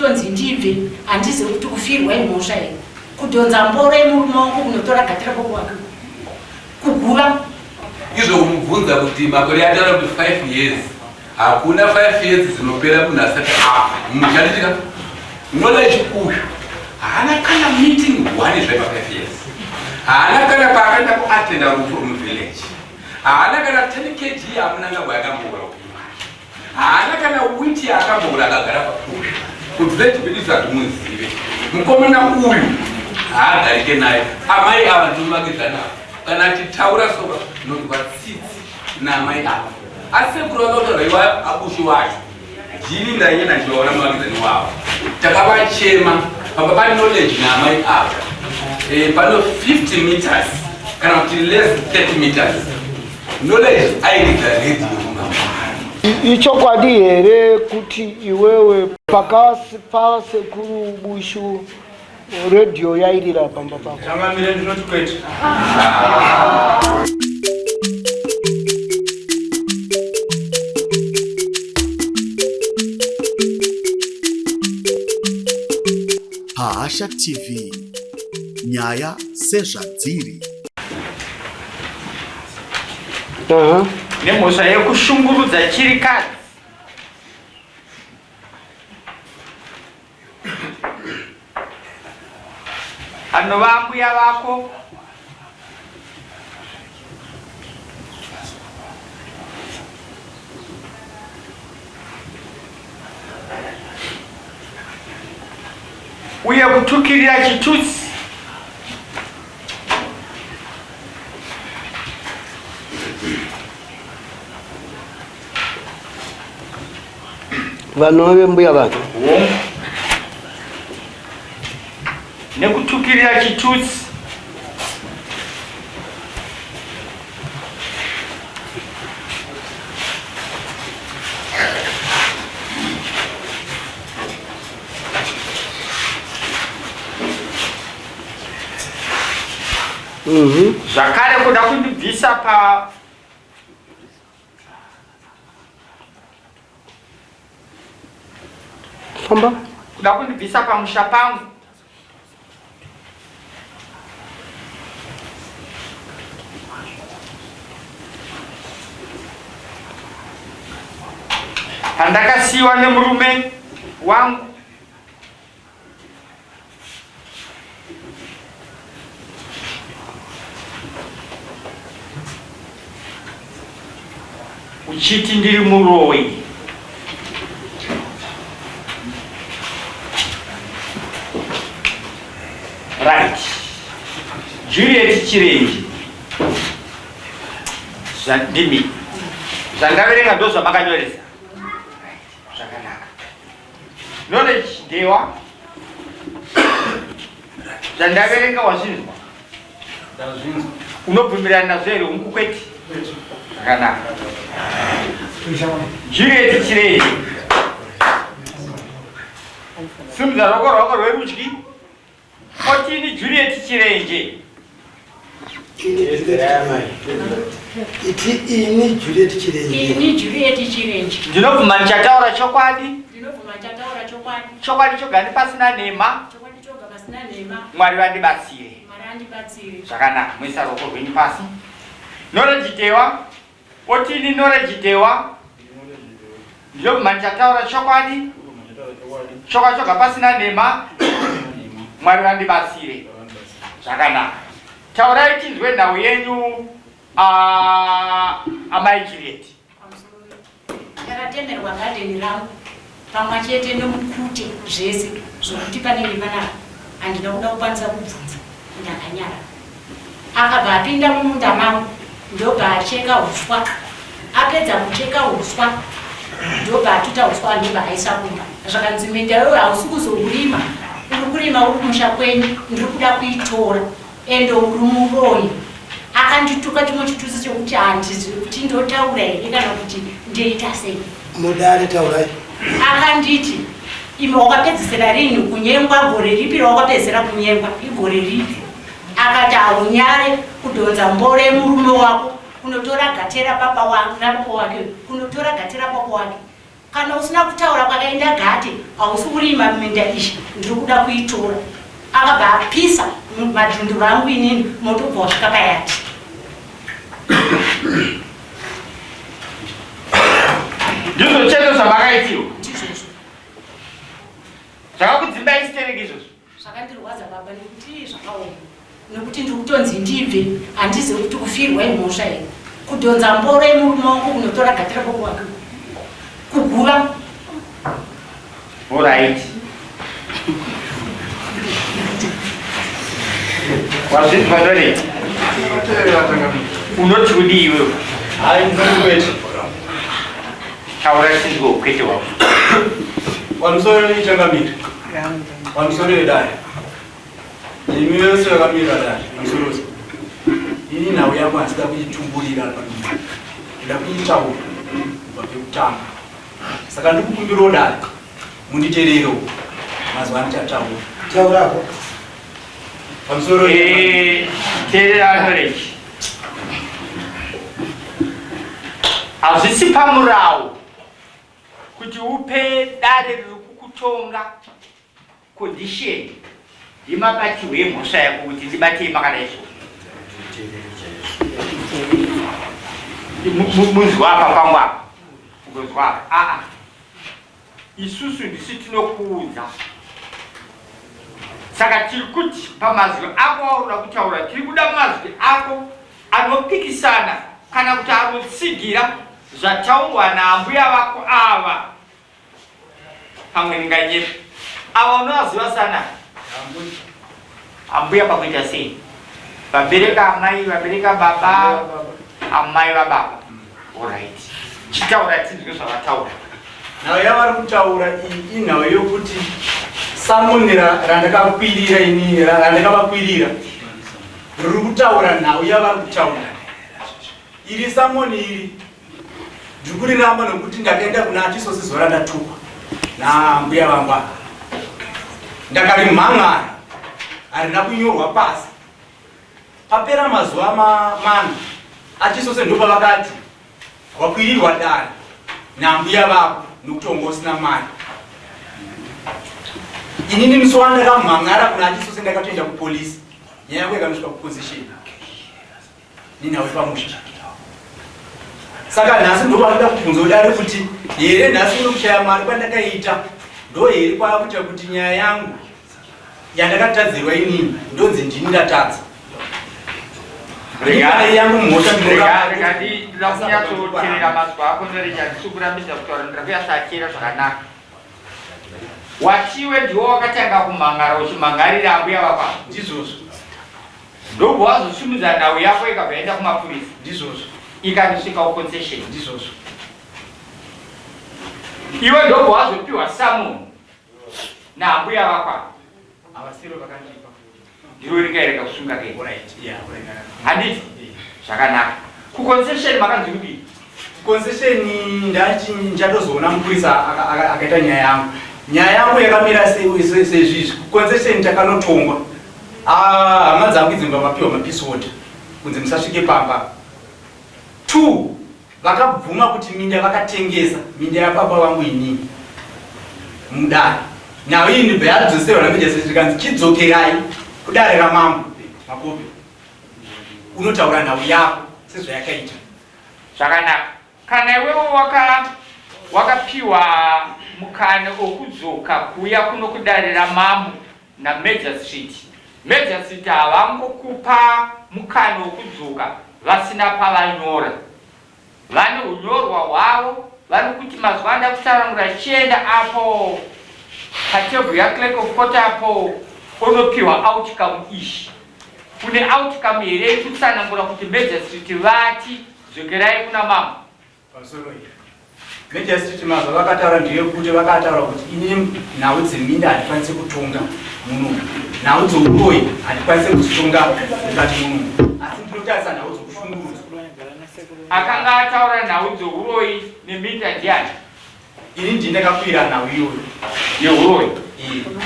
kutonzi ndibve handizivi kuti kufirwa imhosva here kudhonza mboro yemurume wangu kunotora gati rababa wake kuguva Izvo kumubvunza kuti makore ataura kuti 5 years, hakuna 5 years dzinopera munhu asati afa. Muchanditika knowledge uyu haana kana meeting one zvaipa 5 years, haana kana paakaenda kuatenda rufu rwemuvillage, haana kana 10 kg yamunangagwa yakamboura upenyu hwake, haana kana witi yaakamboura akagara pauyu kuvillage kwedu zvatimuzive. Mukomana uyu haagarike naye. Amai ava ndinovakidzana ava, kana achitaura soka ndinonzwa tsitsi naamai ava. Asi sekuru vakataura iwa abushu wacho jini ndainge ndachivaona muvakidzani wavo, takavachema pamba pa knowledge naamai ava pano 50 meters kana kuti less 30 meters. Knowledge airidza redhiyo kumba. Ichokwadi here kuti iwewe pakafa sekuru Bushu redhiyo yairira pamba pako? Changamire, ndinoti kwete. Pahasha TV, nyaya sezvadziri. Nemhosva yekushungurudza chirikadzi anova ambuya vako uye kutukirira chitutsi Vanova vembuya vake. Nekutukirira chitutsi zvakare kuda kundibvisa pa Famba. Kuda kundibvisa pamusha pangu. Pandakasiyiwa nemurume wangu. Uchiti ndiri muroyi. Right. Juliet Chirenje. Zvandimi. Zvandaverenga ndozvamakanyoresa. Zvakanaka. Knowledge Dewa. Zvandaverenga wazvinzwa. Ndazvinzwa. Unobvumirana nazvo here ungu kwete? Zvakanaka. Juliet Chirenje. Simudza ruoko rwako rwerudyi. Otini Juliet Chirenje. Iti ini Juliet Chirenje. Ini Juliet Chirenje. Ndinobvuma ndichataura chokwadi. Ndinobvuma ndichataura chokwadi. Chokwadi choga ndipasina nhema. Chokwadi choga pasina nhema. Mwari vandibatsire. Mwari andibatsire. Zvakanaka, muisa ruoko rwenyu pasi. Knowledge Dewa. Otini Knowledge Dewa. Ndinobvuma ndichataura chokwadi. Chokwadi choga pasina nhema. Mwari vandibatsire. Zvakanaka. Taurai tinzwe nhau yenyu amai Juliet. Ndakatemerwa gadheni rangu pamwe chete nemukute zvese zvokuti panenge panapa handina kuda kukwanisa kubvunza, ndakanyara. Akabva apinda mumunda mangu ndobva acheka uswa. Apedza kucheka uswa ndobva atuta uswa ndobva aisa kumba. Zvakanzi minda iyoyo hausi kuzourima, uri kurima uri kumusha kwenyu, ndiri kuda kuitora ende uri muroyi. Akandituka chimwe chitusi chekuti handizivi kuti ndotaura here kana kuti ndoita sei. Mudare taurai. Akanditi imi wakapedzisira rini kunyengwa, gore ripi rawakapedzisira kunyengwa, igore ripi? Akati haunyare kudhonza mboro yemurume wako kunotora gate rababa wake, kunotora gate rababa wake. Kana usina kutaura kwakaenda gate hausi kurima minda iyi ndiri kuda kuitora. Akabva apisa madhunduru angu inini moto ubva wasvika payati. Ndizvo chete zvamakaitiwa. Ndizvozvo. Zvakakudzimbai stereki izvozvo. Zvakandirwadza baba nekuti zvakaoma nekuti ndiri kutonzi ndibve handizivi kuti kufirwa imhosva here kudhonza mboro yemurume wangu kunotora gati rako kwake kuguva. Alright. Wazvinzwa Doreen? Unoti kudii iwewe? Hayi, ndinoti kwete. Taura tinzwe ukwete hwako. Pamusoro ichangamire. Pamusoro yedare. Imi vese vakamira dare. Pamusoro wese. Ini nhau yangu handisida kuitumburira pano. Ndoda kuitaura kubva pekutanga. Saka ndikukumbirawo dare munditeererewo mazuva andichataura. Taurako. Pamusoro Eh, teerera Knowledge. Hazvisi pamurawo kuti upe dare riri kukutonga condition yemabatirwo emhosva yako kuti ndibatei makadai so. Munzwa apa pangu apa. Ugonzwa apa. Ah ah. Isusu ndisu tinokuudza. Saka tiri kuti pamazwi ako aunoda kutaura, tiri kuda mazwi ako anopikisana kana kuti anotsigira zvataurwa naambuya vako ava. Pamwe ndinganyepa. Ava unovaziva sana? Ambuya pakuita sei? Vabereka amai, vabereka baba, amai vababa. Alright. Chitaura tinzwe zvavataura. Nhau yavari kutaura iyi inhau yokuti samoni randakakwirira ini randakavakwirira riri kutaura nhau yavari kutaura iri samoni iri ndiri kuriramba nokuti ndakaenda kuna atisosi zuva randatukwa nambuya vangu ava ndakarimhan'ara harina kunyorwa pasi Papera mazuva mana achisose ndopavakati wakwirirwa dare nambuya vako nokuti wanga usina mari. Inini musi wandakamhan'ara kuna achisose ndakatoenda kupolisi nyaya yangu yakanosvika kuposition nenhau yepamusha. Saka nhasi ndopanoda kubvunza dare kuti here nhasi uno kushaya mari kwandakaita ndo here kwakuita kuti nyaya yangu yandakatadzirwa inini ndonzi ndini ndatadza. Mari yangu mhosva ndinoda kunyatsoterera mazwi ako ndoreja handisi kurambidza kutaura ndoda kunyatsoatera zvakanaka. Watiwe ndiwo wakatanga kumhangara uchimhangarira ambuya vako. Ndizvozvo. Ndobva wazosimudza nhau yako ikabva yaenda kumapurisa. Ndizvozvo. Ikanosvika kuconcession. Ndizvozvo. Iwe ndobva wazopiwa summon naambuya vako ava. Havasiro vakandipa. Ndiro ringaereka kusunga ke. Alright. Yeah, alright. Handiti? Zvakanaka. Kuconcession makanzi kudii? Concession ndachi ndichatozoona mupurisa akaita nyaya yangu. Nyaya yangu yakamira sezvizvi. Kuconcession takanotongwa. Ah, hama dzangu idzi mapiwa mapeace order kunzi musasvike pamba. 2 vakabvuma kuti minda vakatengesa minda yababa vangu inini mudare. Nhau iyi ndibva yadzoserwa naMajor zvikanzi chidzokerai kudare ramambo Makope unotaura nhau yako sezvayakaita. Zvakanaka. Kana iwewe waka wakapiwa mukana okudzoka kuuya kuno kudare ramambo naMajor Street. Major Street havangokupa mukana wokudzoka vasina pavanyora. Vane hunyorwa hwavo vanokuti mazuva anda kutsanangura chienda apo patebhuru yaclerk of court apo onopiwa outcome ishi. Une outcome here yekutsanangura kuti Major Street vati dzokerai kuna mambo? Pamusoro iyi. Major Street mazwa vakataura ndeyekuti vakataura kuti ini nhau dzeminda handikwanise kutonga muno. Nhau dzouroyi handikwanise kudzitonga mukati muno. Asi ndinotarisa nhau dzokushungurudzwa. Akanga ataura nhau dzouroyi neminda ndiani? Ini ndini ndakakwira nhau iyoyo. Yeuroyi?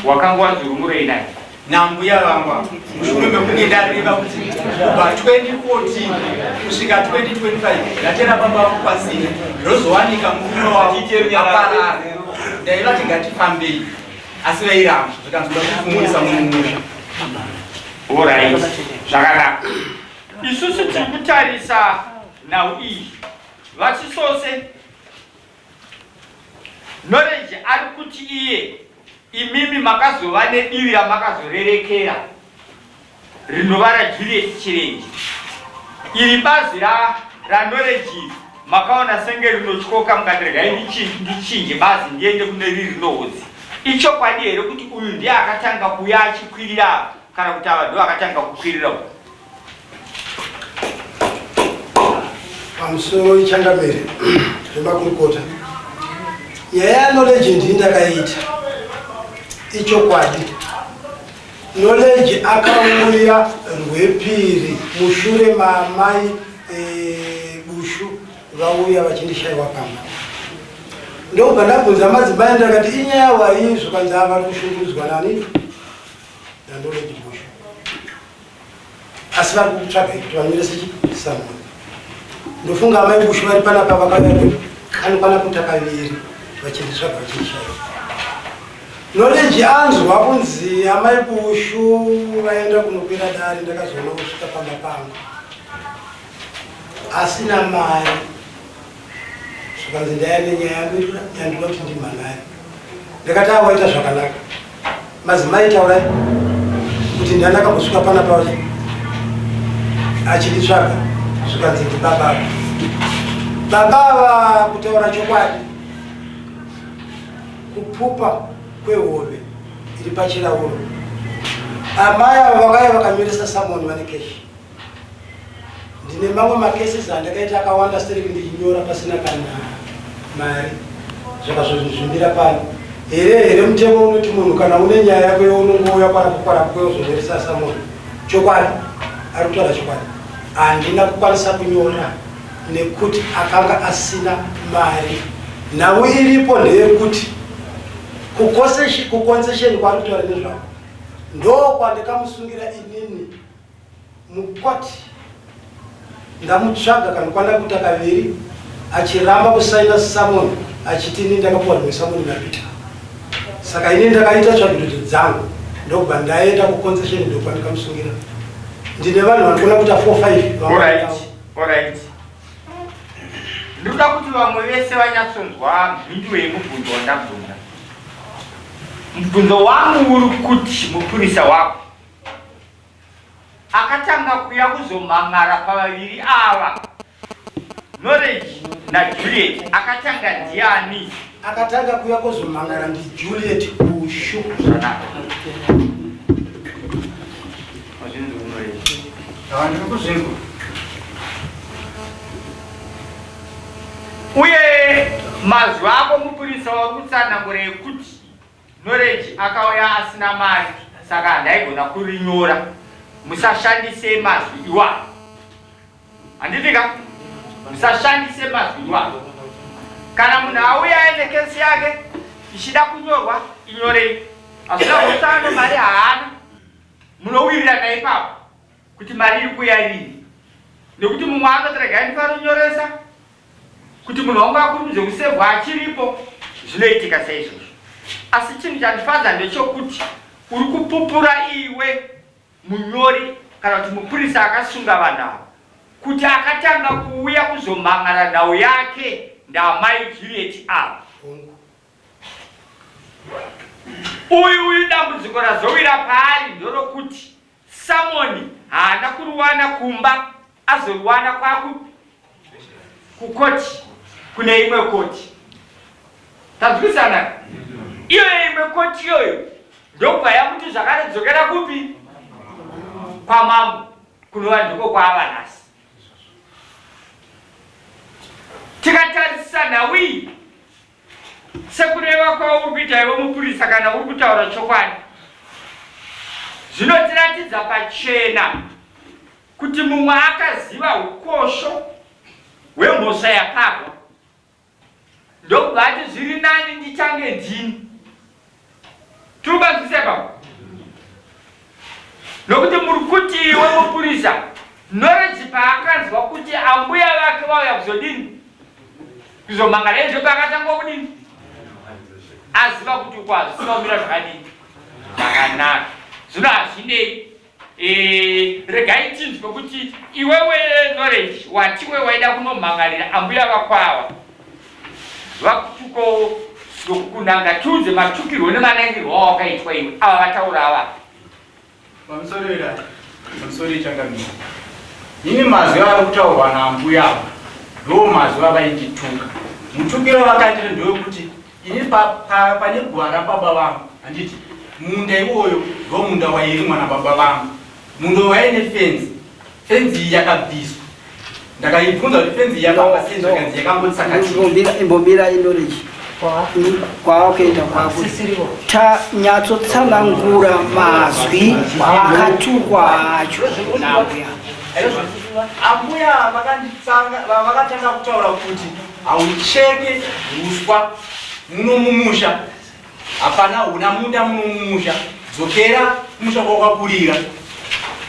Wakanga wanzi uri muroyi nani? Nambuya vangu ava mushure mekunge ndareva kuti kubva 2014 kusvika 2025 ndatera baba vangu pasina, ndozowanika murume wavo aparara. Ndaivati ngatifambei, asi vairamba, zvikanzi kuda kufumurisa mumusha. Alright, zvakanaka. Isusu tiri kutarisa nhau iyi. VaChisose, Knowledge ari kuti iye imimi makazova nedivi ramakazorerekera rinova raJuliet Chirenje. Iri bazi raKnowledge iri makaona senge rinotyoka mukati regai ndichinje bazi ndiende kune riri rinohodzi. Ichokwadi here kuti uyu ndiye akatanga kuuya achikwirira apa kana kuti ava ndivo akatanga kukwirira uku? Pamusoro ichangamire zvemakurukota, nyaya yaKnowledge ndini ndakaita, ichokwadi. Knowledge akauya rwepiri mushure maamai Bushu vauya vachindishaiwa pamba, ndokubva ndabvunza madzimai ndakati inyaya waizvo, kanzi ava vari kushungurudzwa nani naKnowledge Bushu, asi vari kutsvaga kuti vanyorese chisamoni. Ndofunga amai Bushu vari panapa vakauya kanokwana kuita kaviri vachinditsvaga vachindishaiwa. Knowledge anzwa kunzi amai Bushu vaenda kunokwira dare, ndakazoona kusvika pamba pangu asina mari, zvikanzi ndaya nenyaya yangu yandinoda kuti ndimhan'are. Ndakati awaita zvakanaka madzimai, taurai kuti ndani akambosvika panapa achinditsvaga, zvikanzi ndibaba ava. Baba ava kutaura chokwadi, kupupa kwehove iri pachirauro. Amai ava vakauya vakanyoresa samoni vane keshi. Ndine mamwe macases andakaita akawanda stereki ndichinyora pasina kana mari, zvakazozvimbira pano here here. Mutemo unoti munhu kana une nyaya yako younongouya kwarapo kwarapo kweyozonyoresa samoni. Chokwadi ari kutaura chokwadi, handina kukwanisa kunyora nekuti akanga asina mari. Nhau iripo ndeyekuti kuconcession kwaari kutaura nezvako ndokwandikamusungira inini mukoti, ndamutsvaga kanokwana kuita kaviri achiramba kusaina summon, achiti ini ndakapuwa rimwe summon naPeter. Saka ini ndakaita tsvagirudzo dzangu ndokubva ndaenda kuconcession ndokwandikamusungira. Ndine vanhu vanokona kuita 4 5. Alright, alright. Ndinoda kuti vamwe vese vanyatsonzwa mhinduro yemubvunzo wandabvunza. Mubvunzo wangu uri kuti mupurisa wako akatanga kuya kuzomhan'ara pavaviri ava, Knowledge naJuliet, akatanga ndiani? Akatanga kuya kuzomhan'ara ndiJuliet Bushu. Zvakanaka. Ndiri kuzvinzwa. Uye mazwi ako mupurisa wari kutsanangura ekuti Knowledge akauya asina mari saka handaigona kurinyora. Musashandise mazwi iwayo. Handiti ka? Musashandise mazwi iwayo. Kana munhu auya aine kesi yake ichida kunyorwa, inyorei. Hazvina husano, mari haana. Munowirirana ipapo kuti mari iri kuuya rini. Nekuti mumwe anoti regai ndifanonyoresa kuti munhu wangu akurumidze kusevhwa achiripo. Zvinoitika saizvozvo. Asi chinhu chandifadza ndechokuti uri kupupura iwe munyori kana kuti mupurisa akasunga vanhu ava kuti akatanga kuuya kuzomhan'ara nhau yake ndaamai Juliet ava. Uyu uyu dambudziko razowira paari ndorokuti Samoni haana kuriwana kumba, azoriwana kwakupi? Kukoti, kune imwe koti. Tanzwisana? Iyo imwe koti iyoyo ndokubva yamuti zvakare dzokera kupi? Kwamambo, kunova ndiko kwaava nhasi. Tikatarisisa nhau iyi sekureva kwauri kuita iwe mupurisa, kana uri kutaura chokwadi, zvinotiratidza pachena kuti mumwe akaziva ukosho hwemhosva yaparwa ndokubva ati zviri nani ndichange ndini. Tiri kubanzwisa ipapo? vauya kuzodini kuzomangara izvo paakatanga kudini aziva kuti uko hazvisina kumira zvakadini zvakanaka zvino hazvinei Eh, regai tinzwe kuti iwewe Knowledge watiwe waida kunomhan'arira ambuya vako ava vakutukawo nokukunanga tiudze matukirwo nemanangirwo awakaitwa iwe ava vataura ava. Pamusoro ira, pamusoro ichangamira. Ini mazwi ari kutaurwa naambuya ava ndo mazwi avaindituka. Mutukiro vakaitira ndewekuti ini pane gwara baba vangu handiti munda iwoyo ndo munda wairimwa nababa vangu. Munda waine fenzi, fenzi iyi yakabviswa. Ndakaibvunza kuti fenzi iyi yakamba sei zvakanzi yakangotsakatika. Imbomira knowledge kwawakuenda kwako tanyatsotsanangura mazwi akatukwa acho nambuya. Ambuya vakatanga kutaura kuti haucheke huswa muno mumusha hapana huna munda muno mumusha dzokera kumusha kwawakakurira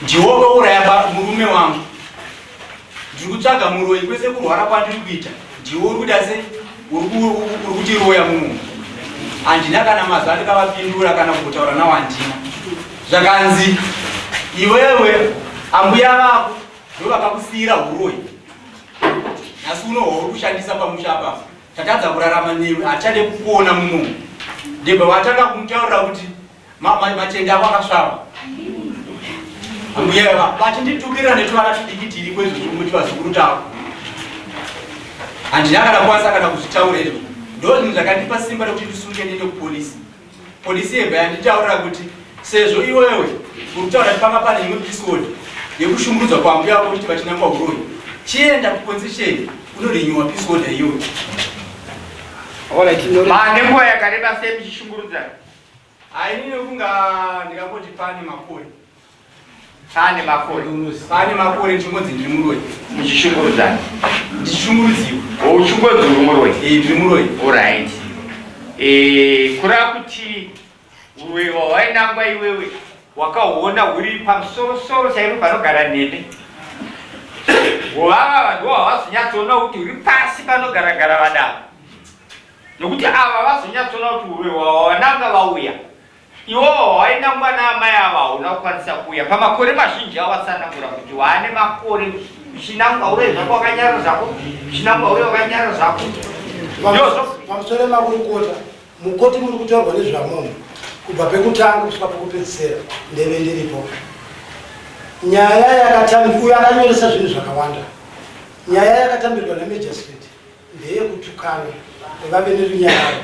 ndiwo wakauraya murume wangu ndiri kutsvaga muroyi kwese kurwara kwandiri kuita ndiwo uri kuita se uri kutiroya muno handina kana mazwi andikavapindura kana kumbotaura nawo handina zvakanzi iwewe ambuya vako ndo vakakusiira huroyi nhasi uno hwauri kushandisa pamusha apa tatadza kurarama newe hatichade kukuona muno ndibva vatanga kumutaurira kuti machende ako akasvava ambuya vachinditukirira netuvana tudiki tiri kwezvo kuti vazukuru tavo handina kana kwanisa kana kuzvitaura izvo ndo zvinhu zvakandipa simba rekuti ndisunge ndiende kupolisi Polisi yebva yanditaurira kuti sezvo iwewe uri kutaura kuti panga pane imwe episode yekushungurudzwa kwambuya vako kuti vachinangwa huroyi, chienda kuconcession unorenewa peace order iyoyo. Mane nguva yakareba sei muchishungurudzana? Haini kunga ndingangoti pane makore. Pane makore. Pane makore ndichingonzi ndiri muroyi. Muchishungurudzana. Ndichishungurudziwa. Oh, uchingonzi uri muroyi. Eh, ndiri muroyi. Alright. Eh, kureva kuti uroyi hwawainangwa iwewe wakahuona huri pamusoro soro chaipo panogara neme. Vava vanhu hawazonyatsoona kuti uri pasi panogaragara vadavo. Nokuti ava vazonyatsoona kuti uroyi hwawananga vauya. Iwowo wainangwa naamai ava hauna kukwanisa kuuya pamakore mazhinji awatsanangura kuti waane makore uchinangwa uye zvako wakanyara zvako uchinangwa uye wakanyara zvako ndozvo pamusoro makurukota mukoti muri kutaurwa nezvamunhu kubva pekutanga kusvika pekupedzisira ndeve ndiripo nyaya yakatambi uyo akanyoresa zvinhu zvakawanda nyaya yakatambirwa namagistrate ndeyekutukana vave nerunyararo.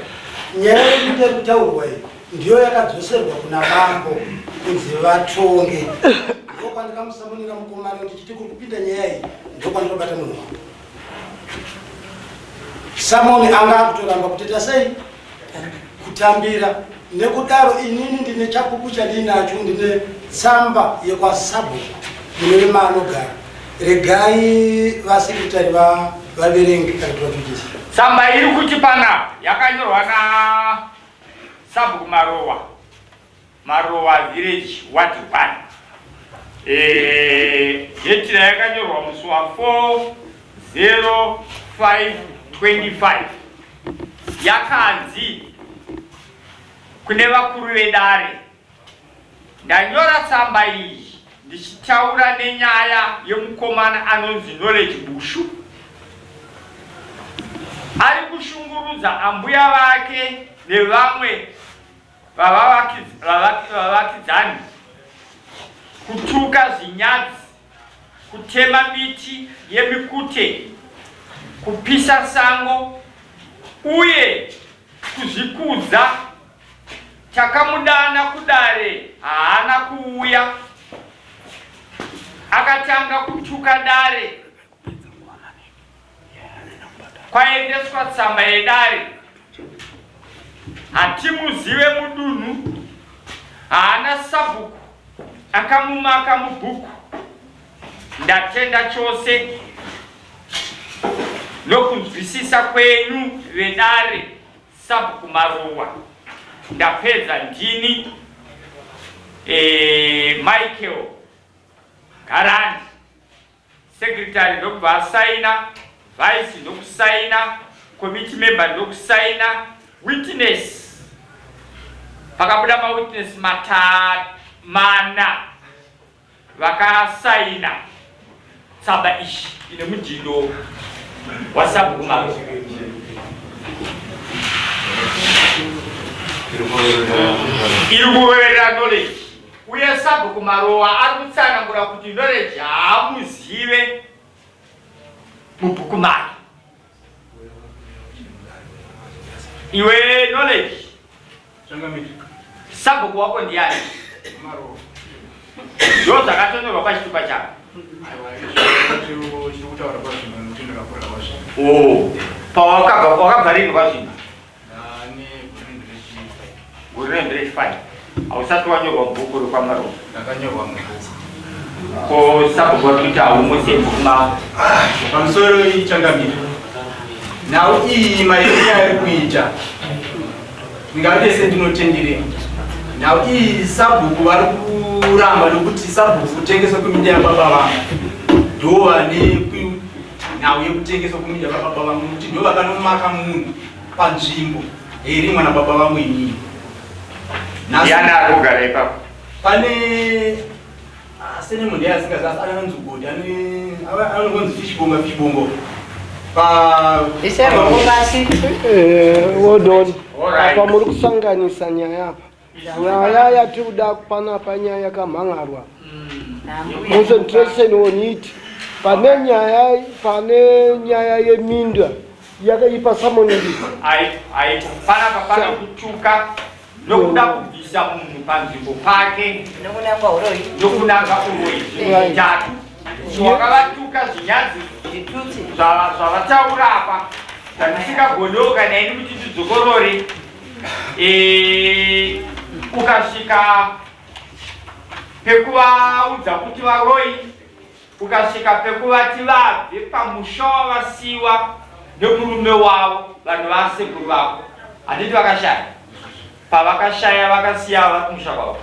Nyaya yekuita kutaurwa iyi ndiyo yakadzoserwa kuna mambo kunzi vatonge. Ndokwandikamusamonera mukomana ndichiti kuri kupinda nyaya iyi ndokwandinobata munhu wangu. Samoni anga akutoramba kuteta sei kutambira nekudaro inini ndine chapupu chandinacho ndine tsamba yekwasabhuku munove maanogara regai vasekretary vaverenge kana kuti vachuchise tsamba iri kuti panapa yakanyorwa nasabhuku marowa Marowa village ward 1. Eh, date rayakanyorwa musi wa 40525 yakanzi kune vakuru vedare ndanyora tsamba iyi ndichitaura nenyaya yemukomana anonzi Knowledge Bushu ari kushungurudza ambuya vake nevamwe vavakidzani, kutuka zvinyadzi, kutema miti yemikute, kupisa sango uye kuzvikudza. Takamudana kudare haana kuuya, akatanga kutuka dare. Kwaendeswa tsamba yedare, hatimuzive mudunhu, haana sabhuku akamumaka mubhuku. Ndatenda chose nokunzwisisa kwenyu vedare. Sabhuku Maruwa ndapedza ndini eh, Michael Garandi. Secretary ndokubva asaina, Vice ndokusaina, committee member ndokusaina, witness pakabuda mawitness mata mana vakasaina tsamba ishi ine mudhindo wasabhuku mavo iri kuverera knowledge uye sabhuku marowa ari kutsanangura kuti knowledge haamuzive mubhuku make iwe knowledge sabhuku wako ndiyani ndo zvakatonyorwa pachitupa chako oh, pawakabva wakabva rini kwazvino Gore remberi 5 hausati wanyorwa mubhuku rekwaMaroma. Ndakanyorwa mubhuku. Ko sabhuku vari kuita haumo sei mubhuku mavo? Pamusoro ichangamire. Nhau iyi maitiro yairi kuita ndingave sendinotenderera. Nhau iyi sabhuku vari kuramba nokuti sabhuku kutengeswa kweminda yababa vangu ndo vane nhau yekutengeswa kweminda yababa vangu nokuti ndo vakanomaka munhu panzvimbo here mwana baba vangu inini Ndiani ari kugara ipapo? Pane ah, sene munhu asingazi asi anonzi godi anongonzi fishbonga fishbongo pa pasi eh, hold on apa muri kusanganisa nyaya apa nyaya yatiri kuda panapa nyaya yakamhan'arwa concentration on it pane nyaya pane nyaya yeminda yakaipa samoniri panapa pane kutuka nokuda kubvisa munhu panzvimbo pake nokunanga uroyi nokunanga uroyi zvitatu wakavatuka zvinyadzi zvavataura apa zvandisingagonewo kana ini kuti ndidzokorore Eh, ukasvika pekuvaudza kuti varoyi ukasvika pekuvati vabve pamusha wavasiiwa nemurume wavo vanhu vasekuru vako handiti vakashaya pavakashaya vakasiya vari kumusha kwavo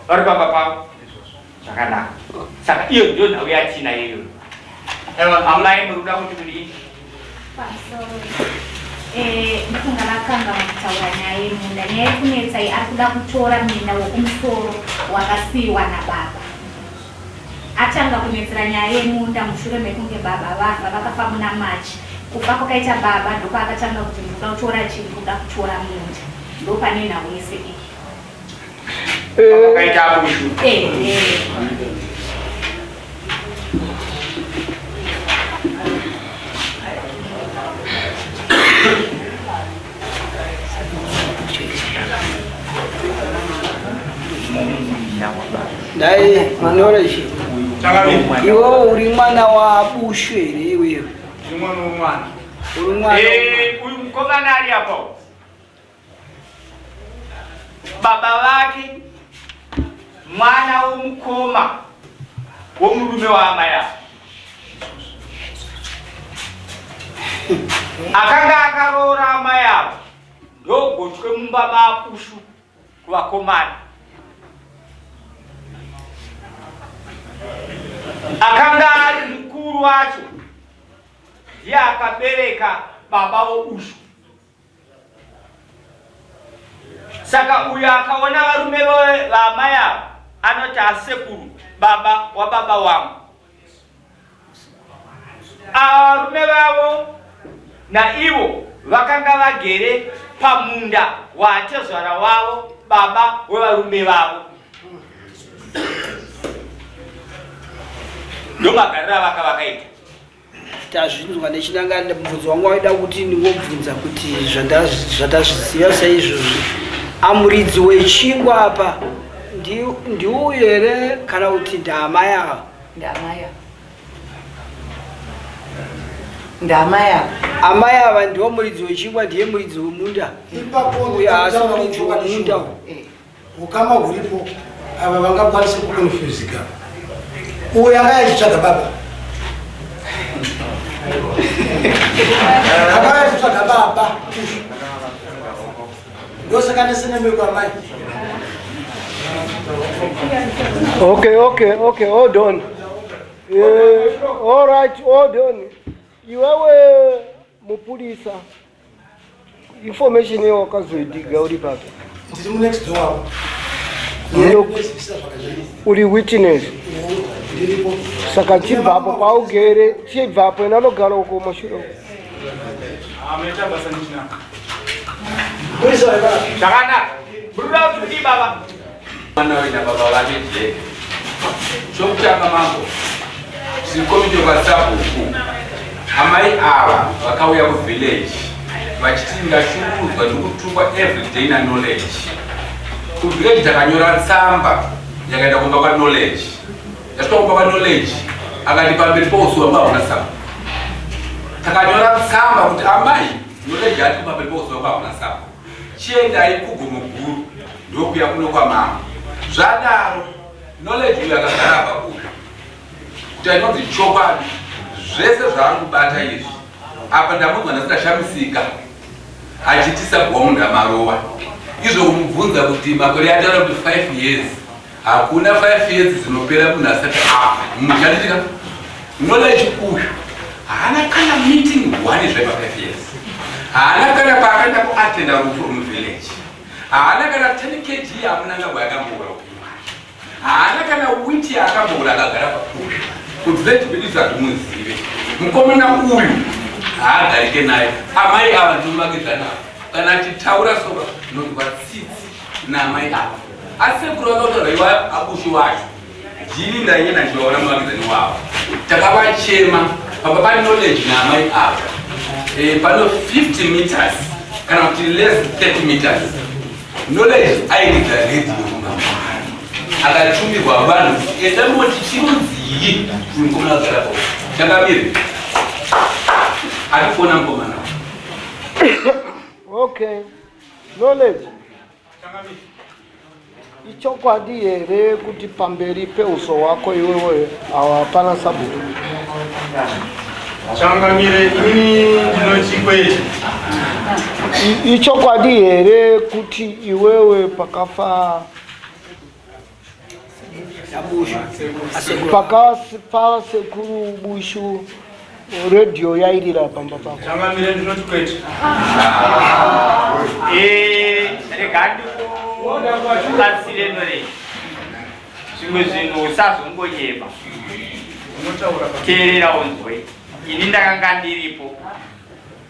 vari pamba pavo zvakanaka saka iyo ndiyo nhau yatina iyoyo amai muri kuda kuti kudii Pamusoro eh, ndofunga vakanga vakutaura nyaya yemunda nyaya yekunetsa iyi ari kuda kutora minda wekumusoro wakasiyiwa nababa atanga kunetsera nyaya yemunda mushure mekunge baba vafa vakafa muna march kufa kwakaita baba ndopaakatanga kuti ndikuda kutora chii ndikuda kutora munda ndopane nhau yese iyi Pakaita abushu. Eh, eh. Dai manoroji. Iwewe uri mwana waBushu here iwewe? Mwana womwana. Uri mwana. Eh, uyu mukomana ari apo. Baba vake mwana womukoma womurume waamai avo akanga akaroora amai avo ndogotwe mumba maapushu kuvakomana akanga ari mukuru wacho ndiye akabereka baba voushu Saka uyo akaona varume vaamai ava anoti asekuru baba wababa wangu. Ava varume vavo naivo vakanga vagere pamunda waatezvara wavo baba wevarume vavo. Ndomagariro avaka vakaita. Tazvinzwa nechinanga mubvunzo wangu waida kuti ndingobvunza kuti zvatazviziva saizvozvi amuridzi wechingwa apa ndiuyu here kana kuti ndaamai ava? Ndaamai ava. Ndaamai ava. Amai ava ndiwo muridzi wechingwa ndiye muridzi wemunda. Ipapo Uyu haasi muridzi wemunda. Ukama huripo ava vangakwanise kukonfuzika. Uyu anga achitsvaga baba. Anga achitsvaga baba. Ndosaka nesenemeko amai. Okay, okay, okay, hold on. All right, hold on. Iwewe mupurisa, information iyo wakazoidiga uri papi? Ndiri munext door apo. Uri witness? Ndiripo. Saka chibvapo paugere, chibvapo ena anogara uko mashure uko. Maita basa nechinaka. Zvakanaka. Muruda kuti kudii baba? Mwana uyu nababa vake Jack. Chokutanga mambo, tiri komiti yekwaSabhuku. Amai ava vakauya kuvillage vachiti ndashungurudzwa ndikutukwa everyday naKnowledge. Kuvillage takanyora tsamba yakaenda kumba kwaKnowledge. Yasvika kumba kwaKnowledge akati pamberi pousuwa mba hakuna sabhuku. Takanyora tsamba kuti amai Knowledge ati pamberi pousuwa mba hakuna sabhuku. Chiendai kugomo guru ndokuya kuno kwamambo. Zvadaro Knowledge uyu akagara apa uyu kuti ainonzi chokwadi zvese zvaari kubata izvi apa ndamunzwa ndasingashamisika achitisa guwa munhu amarova izvo kumubvunza kuti makore ataura kuti 5 years hakuna 5 years dzinopera munhu asati afa muchanditika Knowledge uyu haana kana meeting one zvaipa 5 years haana kana paakaenda kuatenda rufu rwemuvillage haana kana 10 kg yamunangagwa yakamboura upenyu hwake haana kana witi yaakamboura akagara pauyu kuti village hatimuzive mukomana uyu haagarike naye amai ava ndinomakidzana kana achitaura soba nonzwa tsitsi naamai ava asekuru vakataura iwa abushu wacho jini ndainge ndachivaona muvakidzani wavo takavachema pamba pane Knowledge naamai ava pano 50 meters kana kuti less 30 meters. Knowledge airidza redhiyo kumba akatumirwa vanhu kuti enda moti chirudzii mukomana agarapo chakamire ari kuona mukomana. Okay, Knowledge, ichokwadi here kuti pamberi peuso hwako iwewe hapana sabhuku? Changamire, inini ndinoti kwete. Ichokwadi here kuti iwewe pakafa sekuru Bushu redhiyo yairira pamba pako? Changamire, ndinoti kwete. Rega ndikubatsire Knowledge, zvimwe zvinhu usazongonyeba, teerera unzwe. Ini ndakanga ndiripo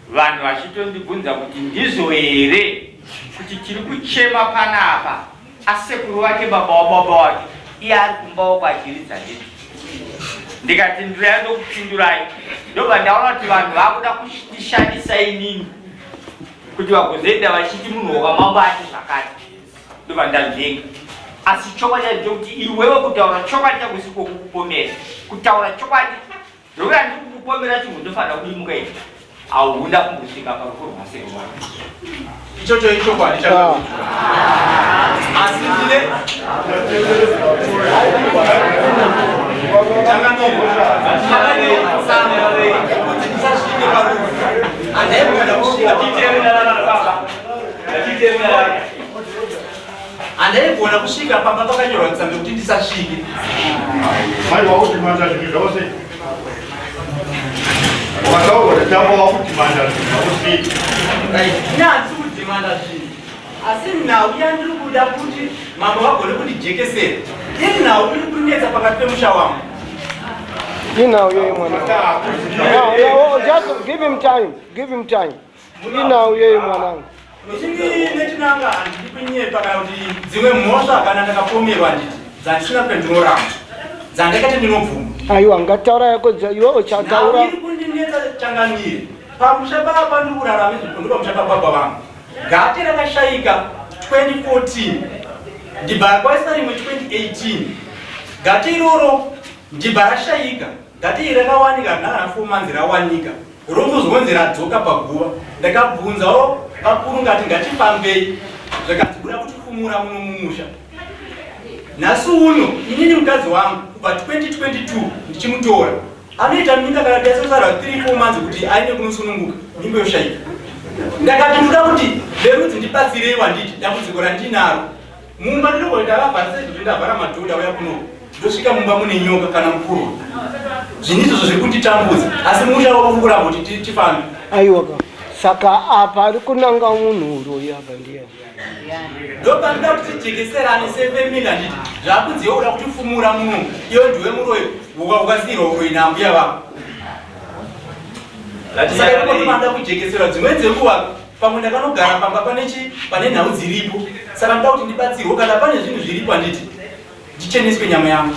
vanhu vachitondibvunza kuti ndizvo here kuti tiri kuchema panapa asekuru vake baba wababa wake iye ari kumba wako achiridza redhiyo. Ndikati ndirai ndokupindurai, ndobva ndaona kuti vanhu vakuda kundishandisa inini kuti vagozoenda vachiti munhu wakamambo ati zvakati, ndobva ndanzvenga. Asi chokwadi chacho ndechekuti iwewe kutaura chokwadi chakusi kwokukupomera kutaura chokwadi ndokuti handiri kukupomera chinhu ndofanira kudimuka ini hauna kumbosvika parufu rwasekuru wake. Ichocho ichokwadi changamire, asi ndine changamire tsamba yekuti ndisasvike parufu, handaigona kusvika. Handaigona kusvika pamba pakanyorwa tsamba yekuti ndisasvike. Mai wakudhimanda zvinhu zvavo sei? Wakataurwa kuti tamba wakudhimanda zvinhu zvavo sei? Ini handisi kudhimanda zvinhu, asi nhau yandiri kuda kuti mambo vagone kundijekesera iri nhau iri kunetsa pakati pemusha wangu. Inhau yei mwana? No, no, just give him time, give him time. Inhau yei mwanangu? Inini nechinanga handidi kunyepa kana kuti dzimwe mhosva kana ndakapomerwa handiti dzandisina pendinoramba dzandakati ndinobvuma. Aiwa, ngataura yako iwe uchataura. Nhau iri kundinetsa changamire, pamusha papa ndiri kurarama izvo ndo pamusha pababa vangu. Gate rakashayika 2014, ndibva rakwaisa rimwe 2018. Gate iroro ndibva rashayika. Gate iri rakawanika rina kana 4 months rawanika, rongozonzi radzoka paguva. Ndakabvunzawo vakuru ngati ngatifambei, zvakanzi buda kutifumura muno mumusha. Nhasi uno inini mukadzi wangu kubva 2022 ndichimutora anoita mimba kana tasosara 3 4 months kuti aine kunosununguka, mimba yoshayika. Ndakati ndoda kuti verudzi ndibatsirei wanditi dambudziko randinaro mumba ndinogona ndakavhara seizvozvo ndavhara madhoo, ndauya kuno ndosvika mumba mune nyoka kana mupurwa. Zvinhu izvozvo zviri kunditambudza, asi musha wako kuramba kuti tifambe. Aiwa ka saka apa ari kunanga munhu uroyi apa ndiyani? Ndopanoda kuti tijekeserane sefamily handiti zvakunzi iwe uda kutifumura muno iwe ndiwe muroyi ukasiirwa uroyi naambuya vako. Saka ipapo ndopanoda kujekeserwa dzimweni dzenguva pamwe ndakanogara pamba pane chi pane nhau dziripo saka ndoda kuti ndibatsirwe kana pane zvinhu zviripo handiti ndicheneswe nyama yangu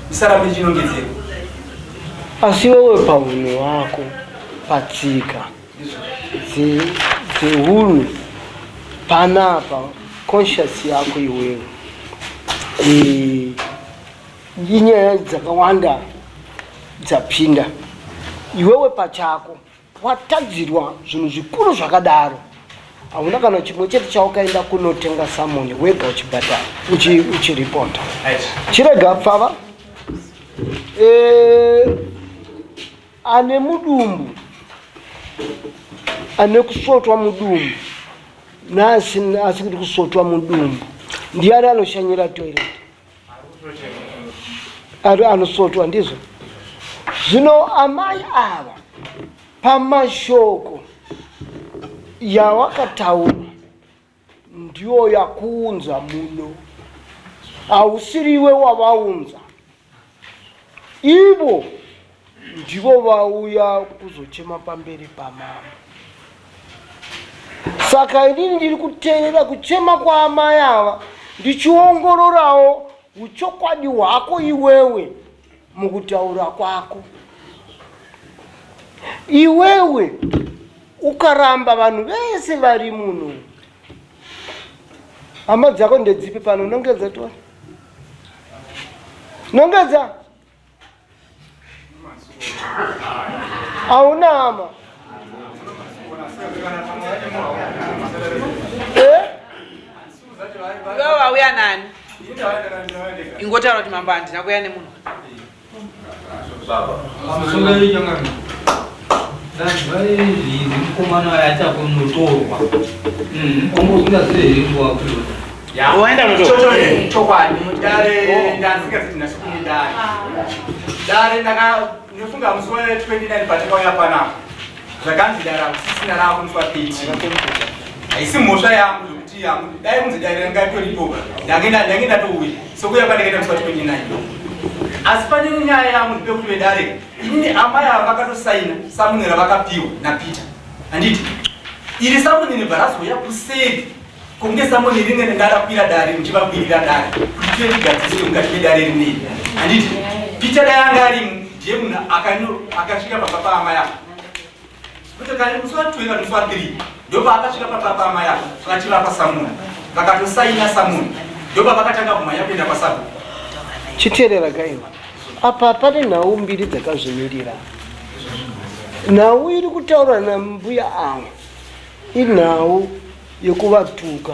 ndisarambe ndichinongedzerwa. Asi iwewe paunhu hwako patsika dzehunhu panapa conscious yako iwewe inyaya dzakawanda dzapinda iwewe pachako watadzirwa zvinhu zvikuru zvakadaro hauna kana chimwe chete chawakaenda kunotenga samoni wega uchibhadhara uchiripota chirega pfava eh, ane mudumbu ane kusvotwa mudumbu naasi asi kuti kusvotwa mudumbu ndiyani anoshanyira toilet ari anosvotwa ndizvo zvino amai ava pamashoko yawakataura ndiyo yakuunza muno hausiriwe wavaunza ivo ndivo vauya kuzochema pamberi pamambo saka inini ndiri kuteerera kuchema kwaamai ava ndichiongororawo uchokwadi hwako iwewe mukutaura kwako iwewe ukaramba vanhu vese vari muno hama dzako ndedzipi pano nongedza tione nongedza hauna hama eh? Iwewe wauya nani? Ingotaura kuti mambo handina kuuya nemunhu. Chokwadi dare ndandisingaziti nhasi kune dare dare ndaka ndofunga musi wa 29 patakauya panapa zvakanzi dare hakusisina rako musi wa 30 haisi mhosva yangu zvekuti yangu dai kunzi dare ranga ritoripo ndange ndatouya sokuya pandakaita musi wa 29 asi pane nyaya yangu ndipekuti vedare inini amai ava vakatosaina samuni ravakapiwa napeter handiti iri samuni ribva razouya kuseri kunge samuni rinene ndarakwira dare muchivakwirira dare kuti tive tigadziriswe mukati medare rinei handiti peter dai anga arimo ndiye munhu akasvika pamba paamai ava kuti kani musi wa 2 kana musi wa 3 ndopaakasvika pamba paamai ava vachivapa samuni vakatosaina samuni ndopavakatanga kumhanya kuenda kwasabhuku Chiteerera kaiwa apa pane nhau mbiri dzakazvimirira nhau iri kutaurwa nambuya ava inhau yekuvatuka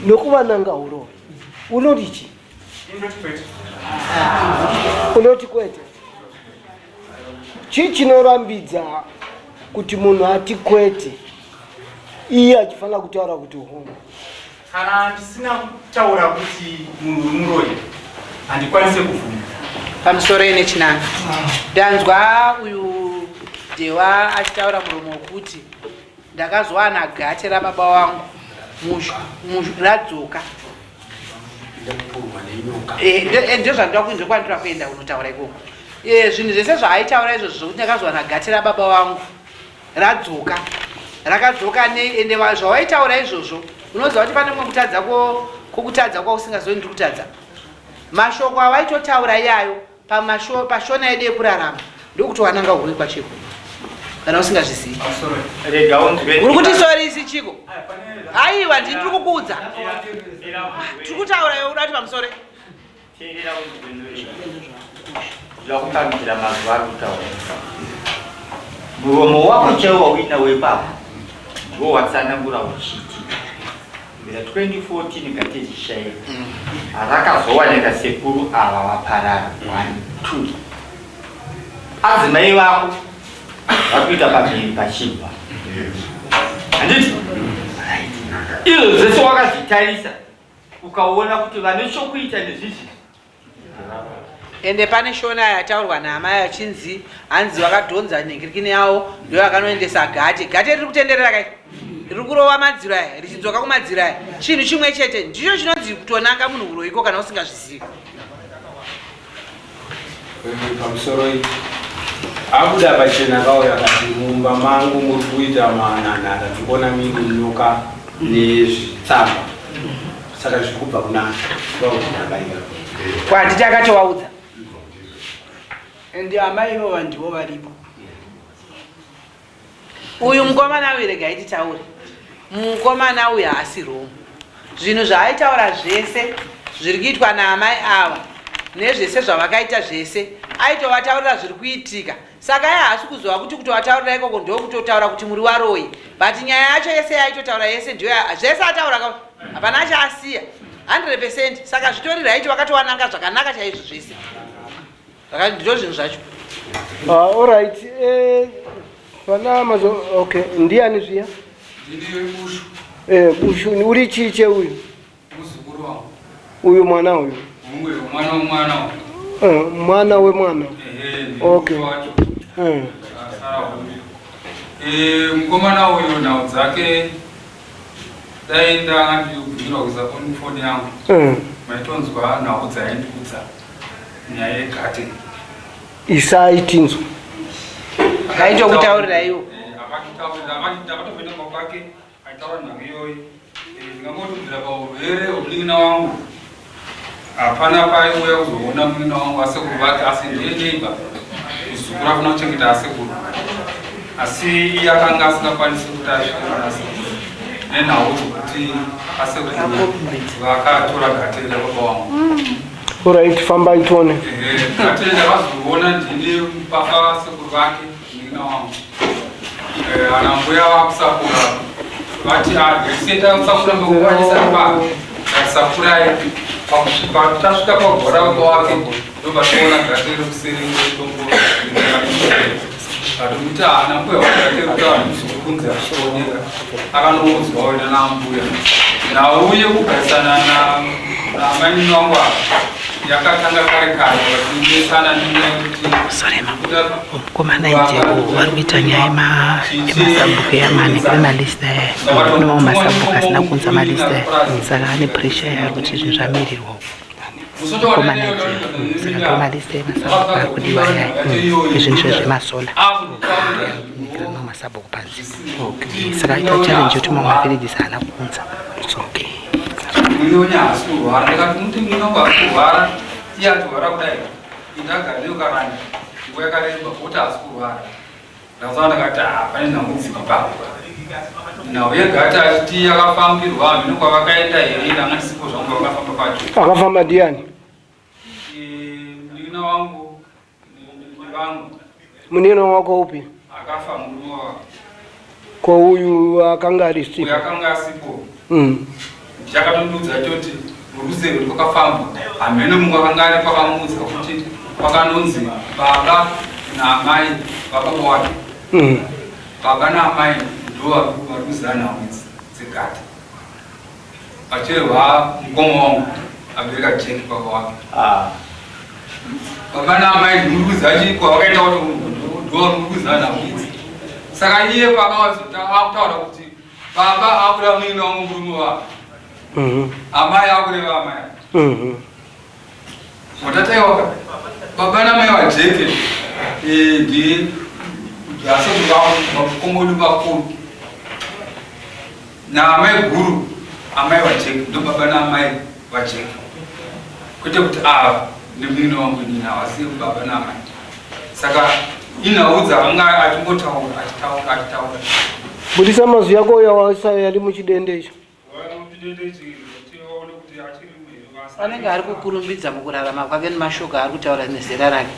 nokuvananga uroyi unoti chii unoti kwete chii chinorambidza kuti munhu ati kwete iye achifanira kutaura kuti hongu Kana ndisina kutaura kuti munhu uri muroyi handikwanise kubvuma. Pamusoro ine chinanga. Ndanzwa uyu Dhewa achitaura muromo wekuti ndakazowana gate rababa wangu radzoka. Eh, eh, ndozvandira kuenda kunotaura ikoko. Eh, zvinhu zvese zvaaitaura izvozvo zvekuti ndakazowana gate rababa wangu radzoka rakadzoka nei ende zvawaitaura izvozvo unoziva kuti pane kumwe kutadza kwokutadza kwausingazivi ndiri kutadza mashoko awaitotaura iyayo pashona yedu yekurarama ndokuti wananga hure kwachiko kana usingazvizivi uri kuti sori isi chiko aiwa ndini tiri kukuudza tiri kutaura iwe uda kuti pamusoro Teerera unzwe Zvakutambira mazuva ari kutaura. Muromo wako chaiwo wauinawo ipapo ndiwo watsanangura uchiti kubvira 2014 gate richishaika rakazowanika sekuru ava vaparara 1 2 adzimai vako vakuita pamhiri pachibva handiti izvo zvese wakazvitarisa ukaona kuti vane chokuita nezvizvi Ende pane shona yataurwa naamai achinzi hanzi vakadhonza nhingirikini yavo ndo vakanoendesa gate. Gate riri kutenderera kai riri kurova madziro aya richidzoka kumadziro aya chinhu chimwe chete ndicho chinonzi kutonanga munhu uroiko kana usingazvizivi. Pamusoro iyi abuda pachena kauya akati mumba mangu muri kuita manhanhara ndikuona mine nyoka nezvitsamba saka zviri kubva kuna kwanditi akatovaudza and amai ivava ndivo varipo uyu mukomana uyu regai titaure mukomana uyu haasi wrong zvinhu zvaaitaura zvese zviri kuitwa naamai ava nezvese zvavakaita zvese aitovataurira zviri kuitika saka iye haasi kuzova kuti kutovataurira ikoko ndokutotaura kuti muri waroyi but nyaya yacho yese yaitotaura yese ndiyo zvese ataura ka hapana chaasiya 100 percent saka zvitori right vakatovananga zvakanaka chaizvo zvese ndizvo zvinhu zvacho. Ah, alright eh, pana mazo okay ndiani zviya Ndini Bushu. Eh, Bushu uri chii cheuyu? Muzukuru wangu. Uyu mwana uyu. Uyu mwana wemwana uyu. Eh, mwana wemwana. Ehe, ndi Okay. wacho. Eh. Asara uyu. Eh, mukomana uyu nhau dzake dai ndanga ndikubvira kuisa foni yangu. Maitonzwa nhau dzaindiudza. Nyaya yegate. Isai tinzwe. Akaitokutaurira iwo. Akatitaurira, akatopinda kumba kwake, aitaura nhau iyoyi. Ndingangotobvira paurwere hwemunin'ina wangu. Hapana paaiuya kuzoona munin'ina wangu asekuru vake asi ndiye neighbor. Muzukuru afana kuchengeta asekuru. Asi iye akanga asingakwanisi kuti asvike pana asekuru. Nenhau dzokuti asekuru vakatora gate rababa wangu. Alright, fambai tione. Gate ndakazoona ndini baba sekuru vake munin'ina wangu. Ana mbuya vakusakura vati seta kusakura mbokwanisa pa tasakurai pakusvika tasvika pagora baba wake ndobva taona gate rekuseri redombo atomuti haana mbuya wake kutaura muzukuru kunze achioneka akanoudzwa wena nambuya nhau yekugarisana namainini wangu apa yakatanga kare kare vachinetsana nenyaya yekuti Mukomana ijeko vari kuita nyaya yemasabhuku yamani kune malist aya kune mamwe masabhuku asina kuunza malist aya saka ane pressure yaari kuti zvinhu zvamirirwa uku mukomana ijeko saka ndo malist emasabhuku ari kudiwa ayaya izvinhu zve zvemasola kunikira mamwe masabhuku panze saka aita challenge yekuti mamwe mavillages haana kuunza okay Munyoni haasi kurwara ndikati muti munyoni wangu haasi kurwara iye atorwara kudai indagara neyokarani nguva yakareba woti haasi kurwara ndakazaa ndakati ah pane nhau dziri papo nhau yegati achiti yakafambirwa hameno kwavakaenda here ndanga ndisipo zvangu kwavakafamba pacho Akafamba ndiani? Munin'ina wangu nevangu Munino wako upi? Akafa murume wake. Ko uyu akanga ari Uyu sipo? akanga asipo. Chakatondiudza choti rurusero rwakafamba hameno mumwe akanga ari pakamuudza kuti pakanonzi baba naamai vababa wake. Baba naamai ndo vari kuziva nhau idzi dzegate. Vachirwa mukoma wangu abereka Jack baba wake. Baba naamai muri kuziva chii kwavakaita kuti ndo vari kuziva nhau idzi. Saka iye paakataura kuti baba akureva munin'ina wangu murume wake. Amai akureva amai. Watataiwaka baba namai vaJeke ndi asekuru vakomoni vakuru naamai guru amai vaJeke ndo baba naamai vaJeke kwete kuti ava nemunin'ina wangu inini havasi baba naamai saka inhau dzaanga achingotaura achitaura achitaura Budisa mazwi ako yawaisa yari muchidende icho. Anenge ari kukurumbidza mukurarama kwake nemashoko aari kutaura nezera rake.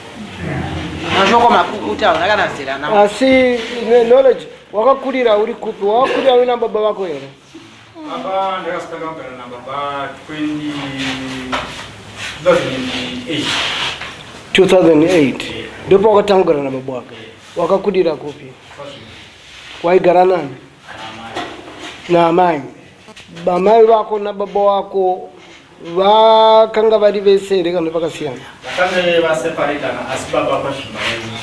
Mashoko makukuta hauna kana zera nawo. Asi knowledge wakakurira uri kupi? Wakakurira uina baba vako here? Baba ndakasitanga kugara nababa 20 2008. 2008 ndipo wakatanga kugara nababa wako. Wakakurira kupi? Waigara nani? Naamai. Amai vako nababa wako Vakanga vari vese here kana vakasiyana? Vakange vaseparetana asi baba kwazvimba venyu.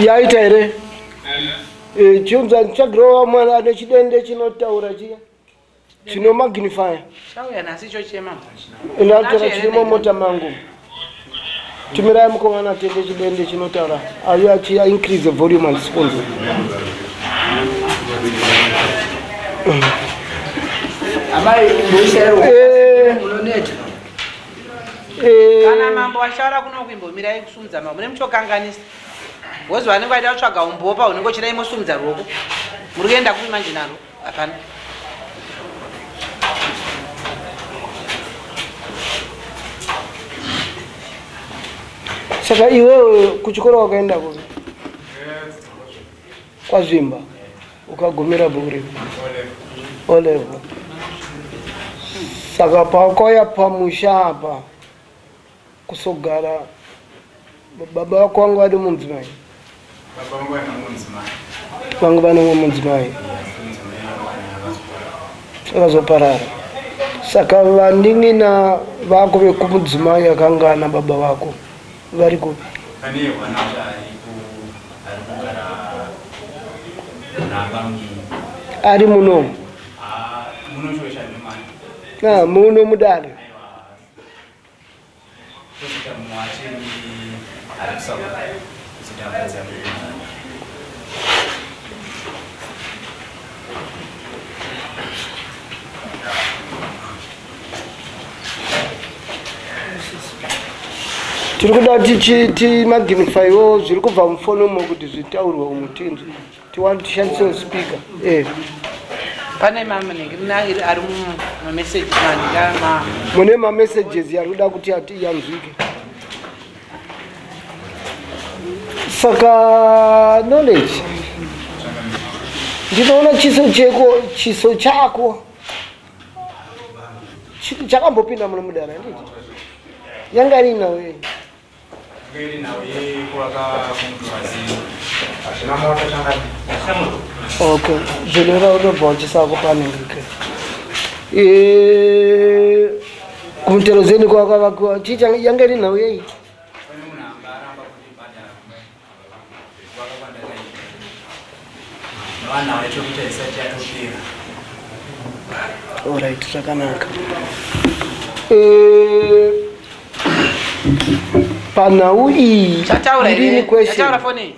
Yaita here? Eh, chiunza ndichagirova mwana ane chidende chinotaura chiya chino magnifya. Chauya nhasi icho chema. Ndatora chirimo mota mangu. Tumirai mukomana tete chidende chinotaura. Ayo achi increase the volume handisi kunzwa. Amai mboisero. Eh. Munoneta. Eh. Kana mambo achaura kuno kuimbomirai kusumudza mambo mune muchokanganisa. Wozi vanenge vaida kutsvaga umbowo pa unenge uchida imosumudza ruoko. Muri kuenda kupi manje naro? Hapana. Saka iwewe kuchikoro wakaenda kupi? Kwazvimba. Ukagumira bhuku ripi? O level. Saka pakauya pamusha apa kusogara baba vako vanga vari mudzimai? Baba vangu vane mudzimai. Vanga vane mumwe mudzimai akazoparara. Saka vanin'ina vako vekumudzimai akanga ana baba vako vari kupi? Pane mwana ari ku ari kugara nabamini. Ari munomu? Ah, munoshosha nemani. Ah, muno mudare. Kozoita mumwe wacho ni ari kuSouth. Kozoita mukadzi ari kuMalawi. Tiri kuda timagnifyiwo zviri kubva mufoni umo kuti zvitaurwe umu tinzwe. Tiwani tishandisewo speaker. Eh. Pane mamunenge ari mumameseji maninga ma Mune mamessages ari kuda kuti ati yanzwike. Saka Knowledge, ndinoona chiso cheko, chiso chako chakambopinda muno mudare handiti? Yanga iri nhau yei? Iri nhau yekuvaka kumutorazini. Hazvina moto changani. Okay, zvinora unobva uchisako panenge. Eh, kumuterozeni kwakavakiwa chii yanga iri nhau yei? Pane munhu anga aramba kundibhadhara kuvaka kwandakaita. Navanhu vacho isati yatopera. Alright, zvakanaka. Eh, panhau iyi Chataura irini here? question. Chataura foni iyi?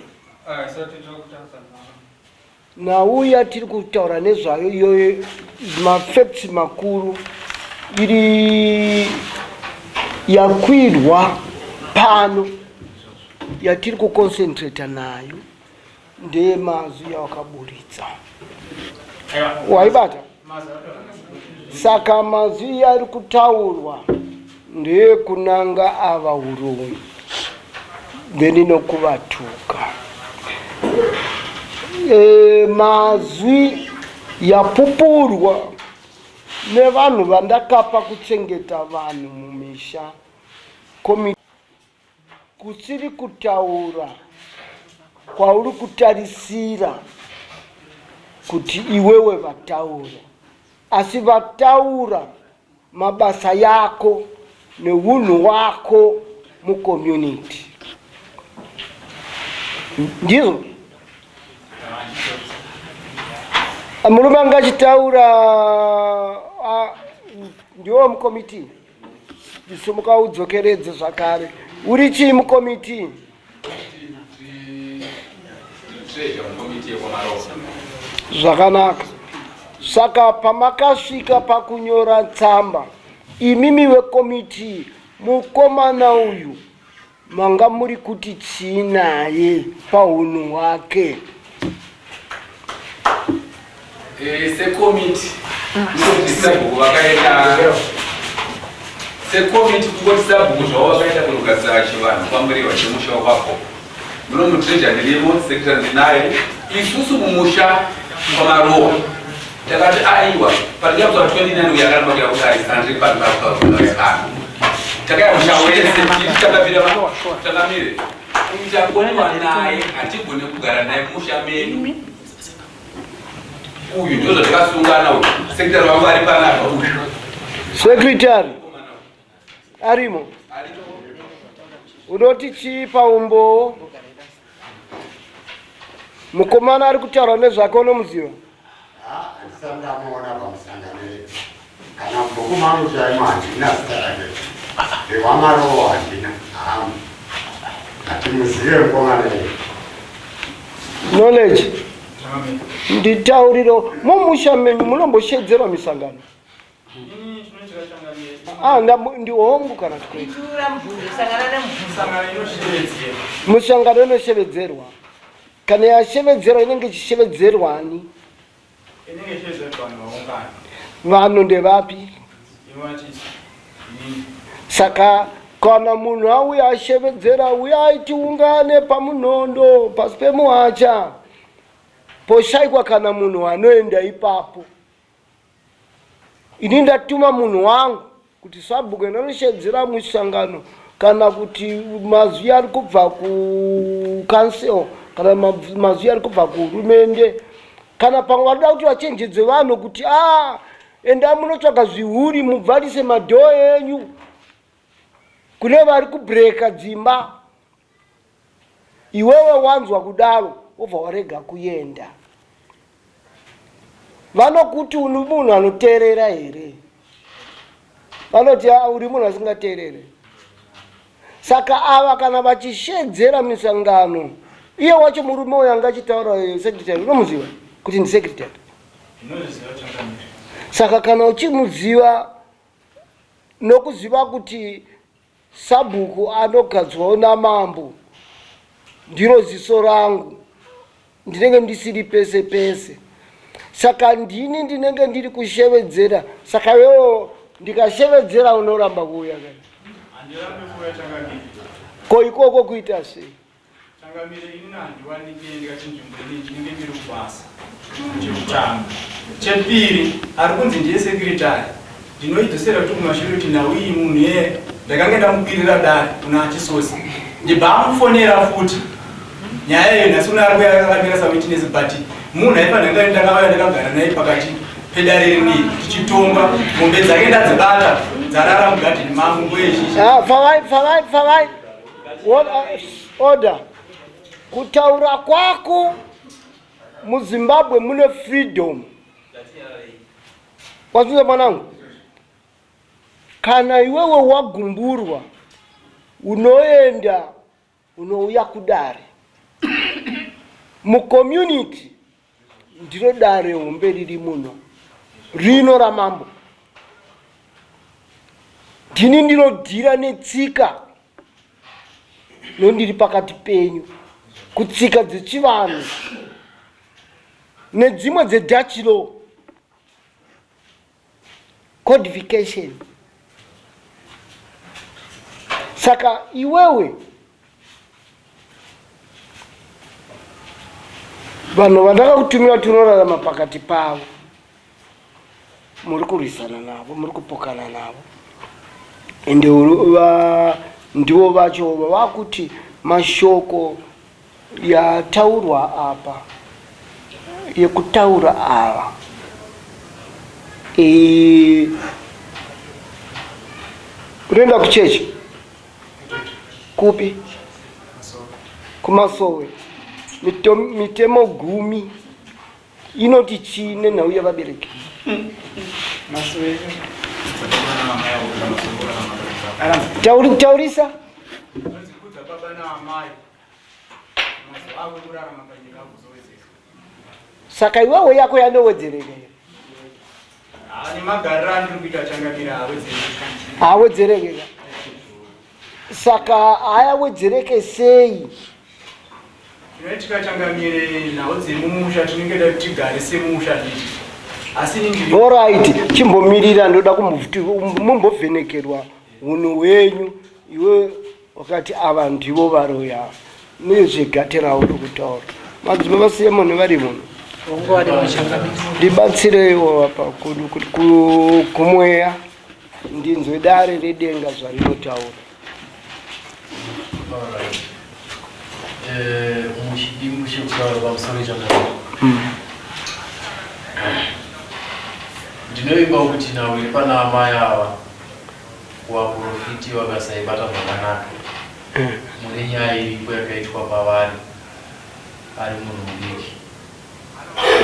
Nhau yatiri kutaura nezvayo iyoyo, mafacts makuru iri yakwirwa pano yatiri kuconcentrata nayo ndeyemazwi yawakaburitsa. Waibata? Saka mazwi ari kutaurwa ndeyekunanga ava uroyi then nokuvatuka. E, mazwi yapupurwa nevanhu vandakapa kuchengeta vanhu mumisha komi kusiri kutaura kwauri kutarisira kuti iwewe vataura, asi vataura mabasa yako neunhu wako mucommunity. Ndizvo murume anga achitaura ndiwo mukomiti. Sumuka udzokeredze zvakare. Uri chii mukomiti? Treasure mukomiti yekwamarosa. Zvakanaka. Saka pamakasvika pakunyora tsamba imimi vekomiti, mukomana uyu manga muri kuti chii naye paunhu hwake? Eh, sekomiti kungoti sabhuku vakaenda, sekomiti kungoti sabhuku zvavo vakaenda kunogadzira chivanhu kwamuriwa chemusha wekwapo. Muno mutreasure ndirimo, secretary ndinaye. Isusu mumusha kwamarowa takati aiwa, patinyakuza 29 uyo akaramba kuya kudai sandri pano takaya musha wese titi takabira takamire uyu takoniwa naye, hatigone kugara naye musha medu. Uyu ndizvo zvatakasungana uyu. Secretary wangu ari panapa uyu. Secretary arimo. Unoti chii paumbowo? Mukomana ari kutaura nezvake unomuziva? Handisati ndamuona pamusangano yedu. Kana mubhuku mangu chaimo handina zita rake. Rewamarowo handina. Hamu. Hatimuzive mukomana iye. Knowledge. Nditauriro mumusha menyu munomboshedzerwa misangano. Ah, ndihongu kana kuti musangano inoshevedzerwa kana yashevedzerwa inenge ichishevedzerwani vanhu ndevapi saka kana munhu auya ashevedzera uyai tiungane pamunhondo pasi pemuhacha poshaikwa kana munhu anoenda ipapo Ini ndatuma munhu wangu kuti sabhuku enda unoshedzera musangano kana kuti mazwi ari kubva kucouncil kana mazwi ari kubva kuhurumende kana pamwe vanoda kuti vachenjedze vanhu kuti a ah, enda munotsvaga zvihuri mubvarise madhoo enyu kune vari kubreaka dzimba Iwewe wanzwa kudaro wobva warega kuenda. Vanokuti uri munhu anoteerera here? Vanoti ah, uri munhu asingateerere. Saka ava kana vachishedzera misangano, iye wacho murume uyo anga achitaura eh, secretary unomuziva kuti ndisecretary. Saka kana uchimuziva nokuziva kuti Sabhuku anogadzwawo namambo ndiro ziso rangu ndinenge ndisiri pese pese saka ndini ndinenge ndiri kushevedzera saka iwewo ndikashevedzera unoramba kuuya kana ko ikoko kuita sei Changamire ini handiwanike ndikati nzvimbo ini ndinenge ndiri kubasa chekutanga. Chepiri ari kunzi ndiye secretary ndinoidzosera kuti kumashure kuti nhau iyi munhu iye ndakange ndamukwirira dare kuna achisosi ndibva amufonera futi nyaya iyo nhasi una ari kuya akamira sawitness but munhu aifanira kunge ndakauya ndakagara naye pakati pedare rinei tichitonga mombe dzake ndadzibata dzarara mugadheni mangu nguva yezhizha ah, pfavai pfavai pfavai Order. Kutaura kwako muZimbabwe mune freedom. Wazvinzwa mwanangu? Kana iwewe wagumburwa unoenda unouya kudare. Mucommunity ndiro dare hombe riri muno rino ramambo. Ndini ndinodhira netsika nondiri pakati penyu kutsika dzechivanhu nedzimwe dzedutch law codification saka iwewe vanhu vandakakutumira tinorarama pakati pavo muri kurwisana navo muri kupokana navo ende ndivo vacho vakuti mashoko yataurwa apa yekutaura ava e, unoenda kuchechi kupi kumasowe mitemo gumi inoti chii nenhau yevabereki taurisa saka iwewe yako yanowedzereka here haawedzereke saka haayawedzereke sei Chinoitika changamire nhau dzemumusha tinenge da tigare semusha nditi asi ini Alright, chimbomirira ndoda mumbovhenekerwa hunhu hwenyu iwe wakati ava ndivo varoyi ava nezvegate ravo rokutaura madzibaba Simon vari muno ndibatsireiwo apa kumweya ndinzwe dare redenga zvarinotaura Eh, muchidimbu chekutaura pamusoro chakadai. Ndinovimba kuti nhau iri pana amai ava kuvaprofiti vakasaibata zvakanaka. Mune nyaya iripo yakaitwa pavari ari munhu mudiki.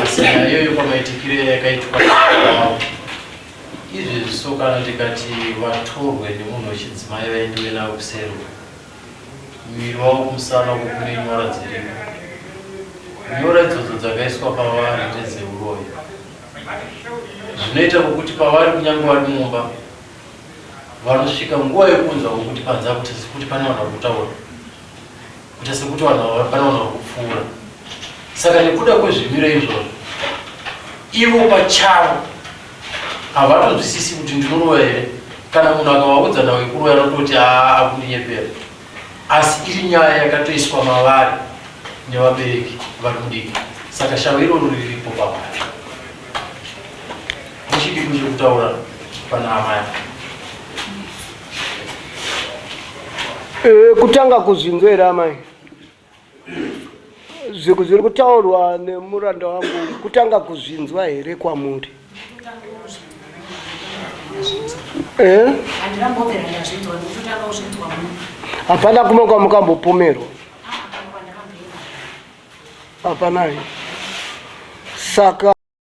Asi nyaya iyoyo pamaitikiro yakaitwa wavo izvezvi so kana tikati vatorwe nemunhu wechidzimai vaendiwe navo kuseri uko muviri wavo kumusana uko kune nyora dziriko nyora idzodzo dzakaiswa pavari ndedzeuroyi zvinoita kokuti pavari kunyange vari mumba vanosvika nguva yekunzwa kokuti panze apo kuti pane vanhu vari kutaura kuita sekuti vanhu ava pane vanhu vari kupfuura saka nekuda kwezvimiro izvozvo ivo pachavo havatonzwisisi kuti ndinoroya here kana munhu akavaudza nhau yekuroya anototi aa akundinyepera asi iri nyaya yakatoiswa mavari nevabereki vari mudiki saka shavo iroro riripo pavari muchidiko chekutaura pana amai Eh, kutanga kuzvinzwa here amai zviku zviri kutaurwa nemuranda wangu kutanga kuzvinzwa here kwamuri Eh? Hapana kumwe kwamukambopomerwa hapanai saka